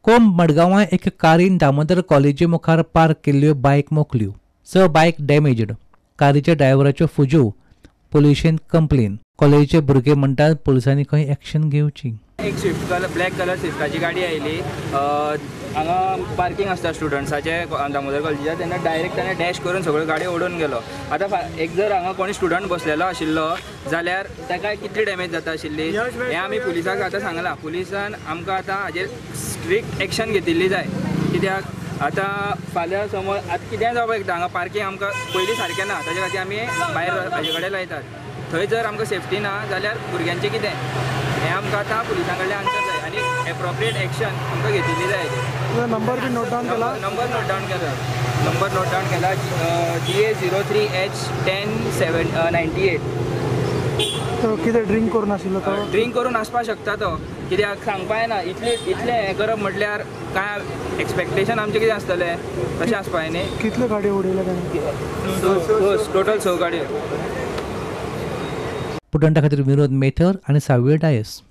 कोंब मडगांवां एक कारीन दामोदर कॉलेजी मुखार पार्क केल्ल्यो बायक मोखल्यो. 6 बायक डॅमेज्ड. कारीच्या ड्रायव्हराच्यो फुज्यो. पुलिशेंत कंप्लेन. कॉलेजीचे भुरगे म्हणटात पुलिसांनी खंय एक्शन घेवची. एक स्विफ्ट कलर, ब्लॅक कलर स्विफ्टाची गाडी आयली. हांगा पार्किंग आसता स्टुडंट्साचे दामोदर कॉलेजीच्या, तेन्ना डायरेक्ट ताणें डॅश करून सगळ्यो गाडयो ओडून गेलो. आतां एक जर हांगा कोणी स्टुडंट बसलेलो आशिल्लो जाल्यार ताका कितली डॅमेज जाता आशिल्ली हें आमी पुलिसाक आतां सांगलां. पुलिसान आमकां आतां हाजेर स्ट्रिक्ट एक्शन घेतिल्ली जाय, कित्याक आतां फाल्यां समज आतां कितेंय जावपाक शकता. हांगा पार्किंग आमकां पयलीं सारकें ना, ताजे खातीर आमी भायर हाजे कडेन लायतात. थंय जर आमकां सेफ्टी ना जाल्यार भुरग्यांचें कितें, हें आमकां आतां पुलिसां कडल्यान आन्सर जाय आनी एप्रोप्रिएट एक्शन आमकां घेतिल्ली जाय. नंबर बी नोट डावन केला? नंबर नोट डावन केला. नंबर नोट डावन केला GA 03 H 10 7 98. तो कितें ड्रिंक करून आशिल्लो? तो ड्रिंक करून आसपाक शकता तो, कित्याक सांगपा येना. इतलें इतलें हें करप म्हटल्यार कांय एक्सपेक्टेशन आमचें कितें आसतलें तशें आसपा न्ही. कितल्यो गाडयो उडयल्या ताणें? टोटल 6 गाडयो. पुटंटा खातीर विनोद मेथर आनी सावियर डायस.